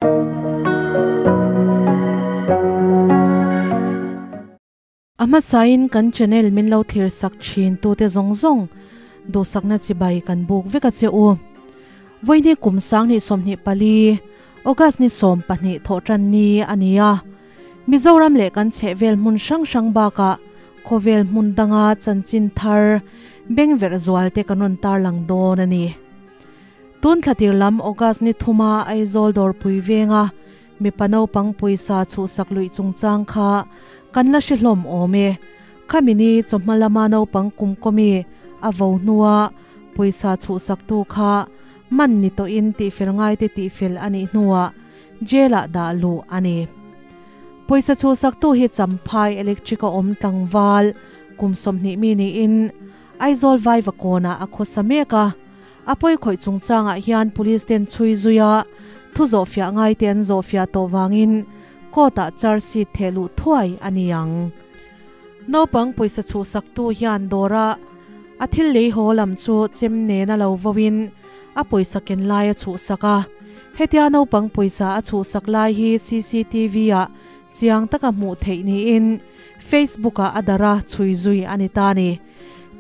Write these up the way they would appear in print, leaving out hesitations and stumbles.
A hmasain kan channel min lo thlir sak thin tute zawng zawng duhsakna chibai kan buk vek a che u. Vawiini kum 2024 August ni 12 thawhtan ni a ni a. Mizoram leh kan chhehvel hmun hrang hrang bakah khawvel hmun danga chanchin thar bengverh zual te kan rawn tarlang dawn a ni. Tun thlatir lam August ni thuma Aizawl dawrpui venga Mipa naupang pawisa chhuhsak luih chungchang kha kan la hre hlawm awm e. Khami ni chawhma lama naupang kumkawmi a vo hnua pawisa chhuhsaktu kha man ni tawhin tihfel ngaite tihfel a nih hnuah jail-ah dah luh a ni. Pawisa chhuhsaktu hi Champhai Electric a awm tlangval kum 20 mi niin Aizawl Vaivakawnah a khawsa mek a. A pawi khawih chungchangah hian police ten chhui zui a, thu zawhfiah ngaite an zawhfiah tawh vangin court-ah charge sheet theh luh thuai a ni ang. Naupang pawisa chhuhsaktu hian dawra a thil lei haw lam chu chem nena lo voin a pawisa ken lai a chhuhsak a. Hetia naupang pawisa a chhuhsak lai hi CCTV-ah chiang taka hmuh theih niin Facebook-ah a darh a, chhui zui a ni ta a ni.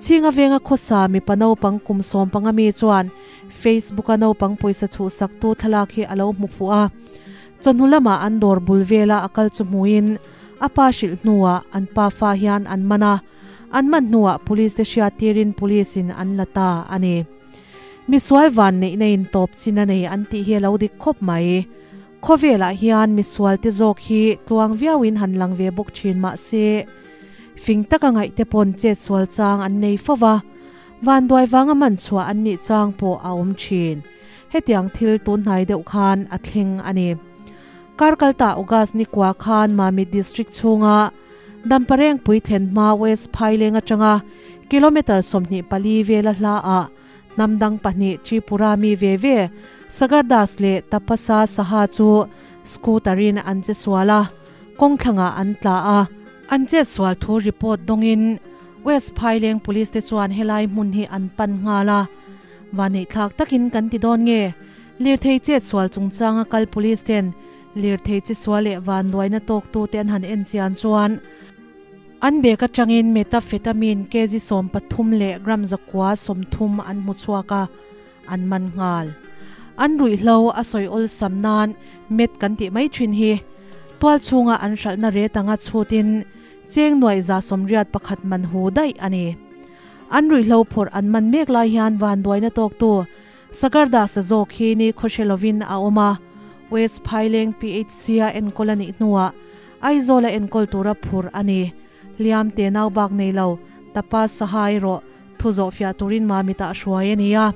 Chhinga venga khawsa mipa naupang kum 15 mi chuan Facebook-a naupang pawisa chhuhsaktu thlalak hi a lo hmu fuh a. Chawhnu lamah an dawr bul vela a kal chu hmuhin a pa hrilh hnuah an pa fa hian an man a. An man hnuah police te hriattirin police in an la ta a ni. Misual van neihna in tawp chin a nei an tih hi a lo dik khawp mai. Khawvelah hian misual te zawk hi tluang viauin han lang ve bawk thin mah se, fing taka ngaih te pawn chet sual chang an nei fo va, vanduai vanga man chhuah an nih chang pawh a awm thin. Hetiang thil tunhnai deuh khan a thleng a ni. Karkalta August ni kua khan Mamit District chhunga Damparengpui thlen hma West Phaileng atanga kilometre 24 vela hla ah Hnam dang pahnih Tripura mi ve ve Sagar Das leh Tapasa Saha chu scooter in an che sual a, kawng thlangah an tla a. An chet sual thu report dawngin West Phaileng Police te chuan helai hmun hi an pan nghal a. Vaneihthlak takin kan ti dawn nge? Lirthei chet sual chungchanga kal Police ten lirthei che sual leh vanduaina tawktute an han en chian chuan, An bag atangin methamphetamine kg 13 leh gram 130 an hmu chhuak a, an man nghal. An ruihhlo a sawi awlsam nan meth kan tih mai thin hi tual chhunga an hralhna ret anga chhutin cheng nuaih 81 man hu daih a ni. An ruihhlo phawrh an man mek lai hian vanduaina tawktu Sagar Dasa zawk hi ni khawhre lovin a awm a, West Phaileng PHC-a enkawl a nih hnuah Aizawl a enkawl tura phur a ni. Hliam te nau bak nei lo, Tapas Saha erawh thu zawhfiah turin Mamitah hruai a ni a,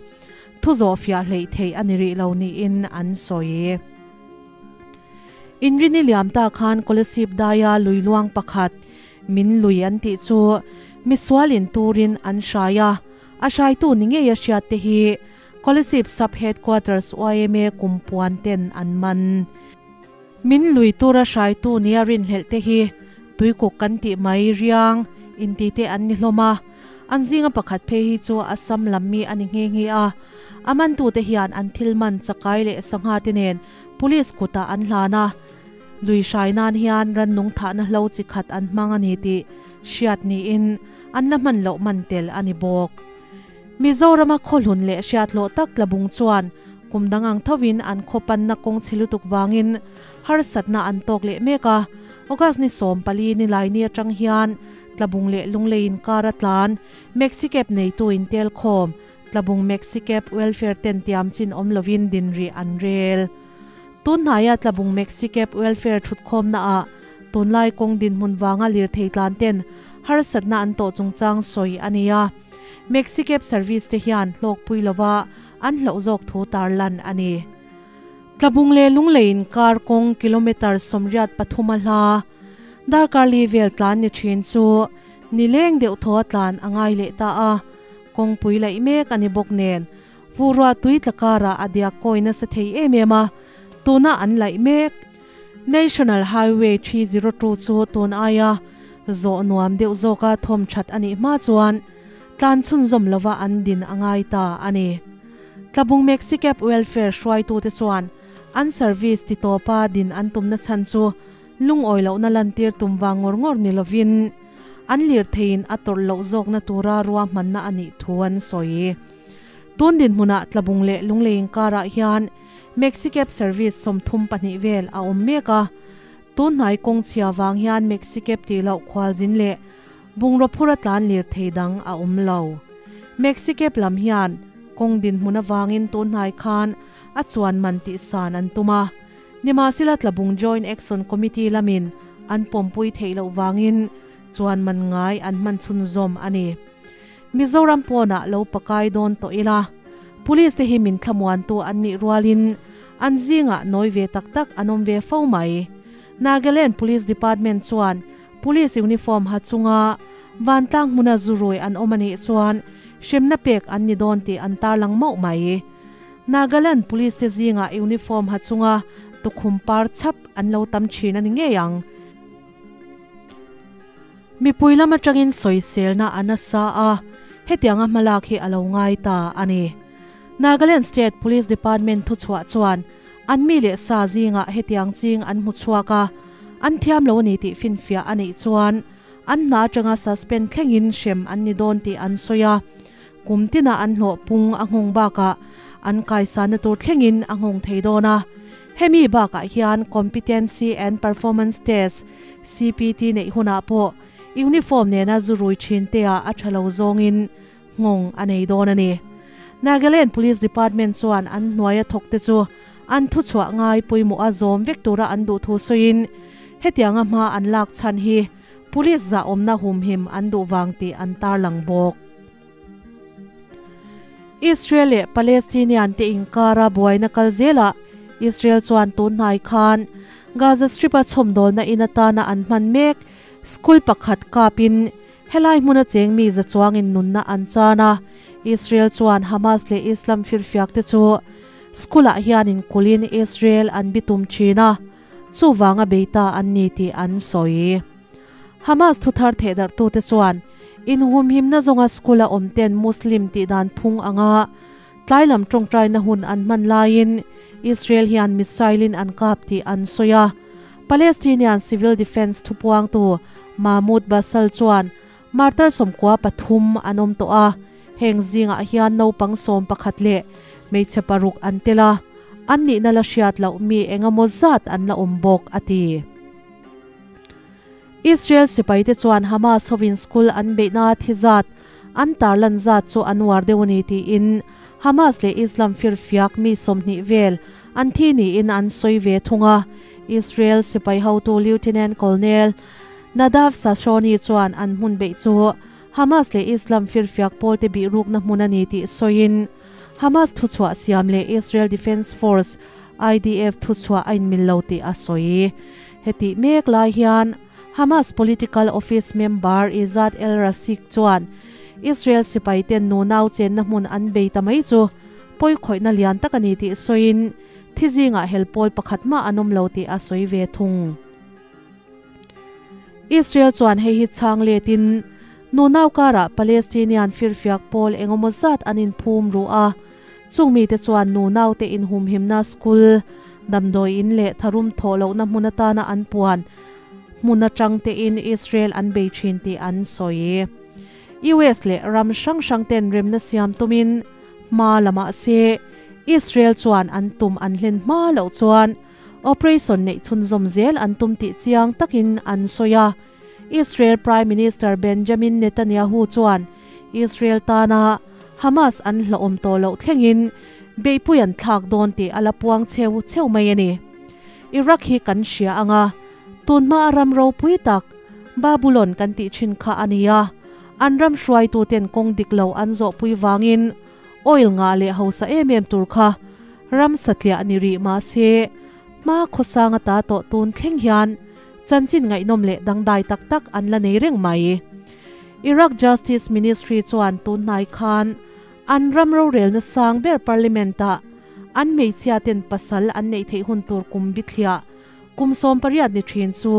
thu zawhfiah hleih theih a ni rih lo niin an sawi. Inrini liam ta khan Kolasib daia lui luang pakhat, min lui an tih chu misual in turin an hrai a, a hraitu ni ngei a hriat te hi Kolasib Sub Headquarters yma kumpuan ten an man. Min lui tura hraitu nia rinhlelh te hi tuikuk kan tih mai riang inti te an ni hlawm a, an zinga pakhat phei hi chu Assam lam mi a ni nghe nghe a. A mantute hian an thil man chakai leh sangha te nen police kutah an hlan a, lui hrai nan hian rannung thahna hlo chi khat an hmang a ni tih hriat niin an la hman loh man tel a ni bawk. Mizorama khawhlun leh hriathlawh tak tlabung chuan kum dang ang thovin an khaw panna kawng chhe lutuk vangin harsatna an tawk leh mek a. August ni 14 ni laini atang hian Tlabung leh Lunglei inkar a tlan Maxicab neitu intel khawm Tlabung Maxicab Welfare ten tiam chin awm lovin din rih an rel. Tun hnaia Tlabung Maxicab Welfare thutkhawmna ah tunlai kawng dinhmun vanga lirthei tlan ten harsatna an tawh chungchang sawi a ni a. Maxicab service te hian hlawkpui lova an hlauh zawk thu tarlan a ni. Tlabung leh Lunglei inkar kawng kilometre 83 a hla darkar li vel tlan ni thin chu nileng deuh thaw a tlan a ngai leh ta a, kawngpui laih mek a ni bawk nen Vurua tui tla karah a diak kawi nasa thei em em a, tuna an laih mek. National Highway 302 chu tun aia zawh nuam deuh zawka thawm that a nih hma chuan tlan chhunzawm lova an din a ngai ta a ni. Tlabung Maxicab Welfare hruaitute chuan an service ti tawpa din an tumna chhan chu lungawi lohna lantir tum vang ngawr ngawr ni lovin an lirtheiin a tawrh loh zawkna tura ruahmanna a nih thu an sawi. Tun dinhmunah Tlabung leh Lunglei inkarah hian Maxicab service 32 vel a awm mek a, tun hnai kawng chhia vang hian Maxicab tih loh khualzin leh bungraw phur a tlan lirthei dang a awm lo. Maxicab lam hian kawng dinhmun avangin tun hnai khan a chuan man tih san an tum a, nimahsela Tlabung Joint Action Committee lamin an pawmpui theih loh vangin chuan man ngai an hman chhunzawm a ni. Mizoram pawnah lo pakai dawn tawh ila, Police te hi min thlamuantu an nih rualin an zingah nawi ve tak tak an awm ve fo mai. Nagaland Police Department chuan Police uniform ha chunga vantlang hmuna zu rui an awm a nih chuan hremna pek an ni dawn tih an tarlang mauh mai. Nagaland Police te zingah uniform ha chunga tukhum par chhap an lo tam thin a ni ngei ang. Mipui lam atangin sawiselna a nasa a, hetianga hmalak hi a lo ngai ta a ni. Nagaland State Police Department thuchhuah chuan an mi leh sa zingah hetiang ching an hmu chhuak a, an thiam lo a ni tih finfiah a nih chuan an hna atanga suspend thlengin hrem an ni dawn tih an sawi a, kum tinah an hlawh pung a nghawng bakah an kaisanna tur thlengin a nghawng thei dawn a. Hemi bakah hian Competency and Performance Test, CPT, neih hunah pawh uniform nena zu rui thin te ah a tha lo zawngin nghawng a nei dawn a ni. Nagaland Police Department chuan an hnuaia thawk te chu an thuchhuah ngai pawimawh a zawm vek tura an duh thu sawiin hetianga hma an lak chhan hi Police zahawmna humhim an duh vang tih an tarlang bawk. Israel leh Palestinian te inkara buaina kal zelah Israel chuan tun hnai khan Gaza Strip-a chhawmdawlna in atana an hman mek school pakhat kapin helai hmuna cheng mi za chuangin nunna an chan a. Israel chuan Hamas leh Islam firfiak te chu school-ah hian inkulhin Israel an bitum thin a, chuvanga beita an ni tih an sawi. Hamas thuthar thehdarhtute chuan inhumhimna zawnga school-a awmten Muslim tihdan phung anga tlailam tawngtaina hun an hman laiin Israel hian missile-in an kap tih an sawi a. Palestinian Civil Defence thupuangtu Mahmoud Bassal chuan martyr 93 an awm tawh a, heng zingah hian naupang 11 leh hmeichhe paruk an tel a, an nihna la hriat loh mi engemaw zat an la awm bawk, a ti. Israel sipaite chuan Hamas hovin school an beihna thi zat an tarlan zat chu an uar deuh a ni tiin Hamas leh Islam firfiak mi 20 vel an thi niin an sawi ve thung a. Israel sipai hotu Lieutenant Colonel Nadav Sashoni chuan an hmun beih chu Hamas leh Islam firfiak pawlte bihrukna hmun a ni tih sawiin Hamas thuchhuah siam leh Israel Defense Force, IDF, thuchhuah a inmil lo tih a sawi. Hetih mek lai hian Hamas Political Office member Izzat el-Rasik chuan Israel sipaiten nunau chenna hmun an bei ta mai chu pawikhawihna lian tak a ni tih sawiin thi zingah helpawl pakhat mah an awm lo tih a sawi ve thung. Israel chuan hei hi chhang letin nunau karah Palestinian firfiak pawl engemaw zat an inphum ru a, chung mite chuan nunau te inhumhimna school, damdawi in leh tharum thawh lohna hmun atana an puan hmun atang tein Israel an bei thin tih an sawi. US leh ram hrang hrang ten remna siam tumin hma la mah se Israel chuan an tum an hlen hma loh chuan Operation neih chhunzawm zel an tum tih chiang takin an sawi a. Israel Prime Minister Benjamin Netanyahu chuan Israel tana Hamas an hlauhawm tawh loh thlengin beihpui an thlak dawn tih a la puang cheu cheu mai a ni. Iraq hi kan hria ang a, tunhma a ram ropui tak Babulon kan tih thin kha a ni a, an ram hruaituten kawng dik lo an zawhpui vangin Oil ngah leh hausa em em tur kha ram satliah ni rih mahse hma khawsang ata tawh tun thleng hian chanchin ngaihnawm leh dangdai tak tak an la nei reng mai. Iraq Justice Ministry chuan tun hnai khan an ram rorelna sang ber Parliament ah an hmeichhia ten pasal an neih theih hun tur kum bithliah kum 18 ni thin chu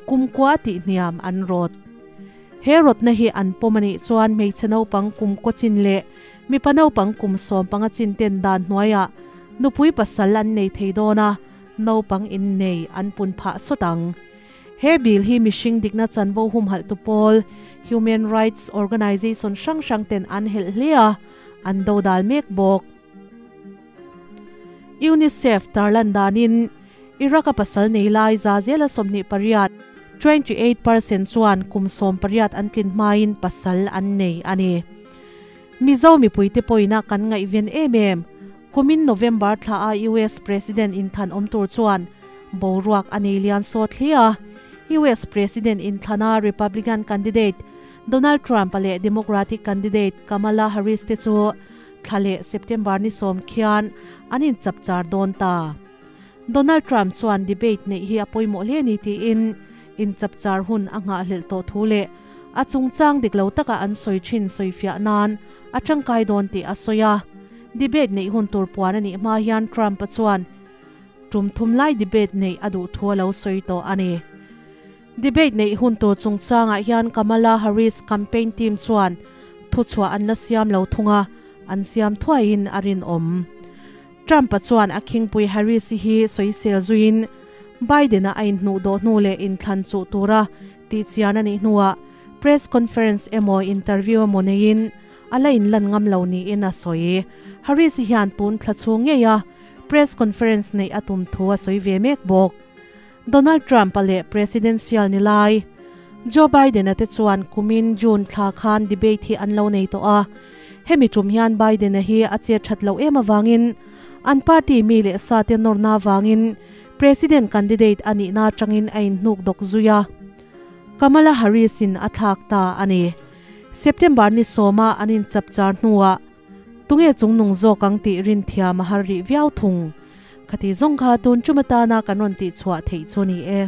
kum kua tih hniam an rawt. He rawtna hi an pawm a nih chuan hmeichhe naupang kum kaw chin leh mipa naupang kum 15 chin ten dan hnuaiah nupui pasal an nei thei dawn a, naupang innei an pun phah sawt ang. He bill hi mihring dikna chanvo humhalh tu pawl, human rights organization, hrang hrang ten an helh hle a, an dodal mek bawk. UNICEF tarlan danin Iraq-a pasal nei lai za zela 28, 28%, chuan kum 18 an tlin hmain pasal an nei a ni. Mizo mipuite pawhina kan ngaihven em em. Kumin November thla a US President inthan awm tur chuan boruak a nei lian sawt hle a. US President inthlana Republican candidate Donald Trump-a leh Democratic candidate Kamala Harris te chu thla leh September ni 10 khian an inchapchar dawn ta. Donald Trump chuan debate neih hi a pawimawh hle ni tiin inchapchar hun a nghahhlelh tawh thu leh a chungchang dik lo taka an sawi thin sawifiah nan a tangkai dawn tih a sawi a. Debate neih hun tur puan a nih hma hian Trump-a chuan tum thum lai debate neih a duh thu a lo sawi tawh a ni. Debate neih hun tur chungchangah hian Kamala Harris campaign team chuan thuchhuah an la siam lo thung a, an siam thuaiin a rinawm. Trump-a chuan a khingpui Harris-i hi sawisel zuiin Biden-a a inhnuh dawh hnu leh inthlan chuh tura tihchian a nih hnuah press conference emaw interview emaw neiin a la inlan ngam lo niin a sawi. Harris-i hian tun thla chhung ngeia press conference neih a tum thu a sawi ve mek bawk. Donald Trump-a leh presidential ni lai Joe Biden-a te chuan kumin June thla khan debate hi an lo nei tawh a. Hemi tum hian Biden-a hi a chet that loh em awangin an party mi leh sa te nawrna awangin president candidate a nihna atangin a inhnuk dawk zui a. Kamala Harris-in a thlak ta a ni. September ni 10-a an inchapchar hnuah tunge chungnung zawk ang tih rin thiam a har rih viau thung. Khati zawng kha tun tum atana kan rawn tih chhuah theih chu ni e.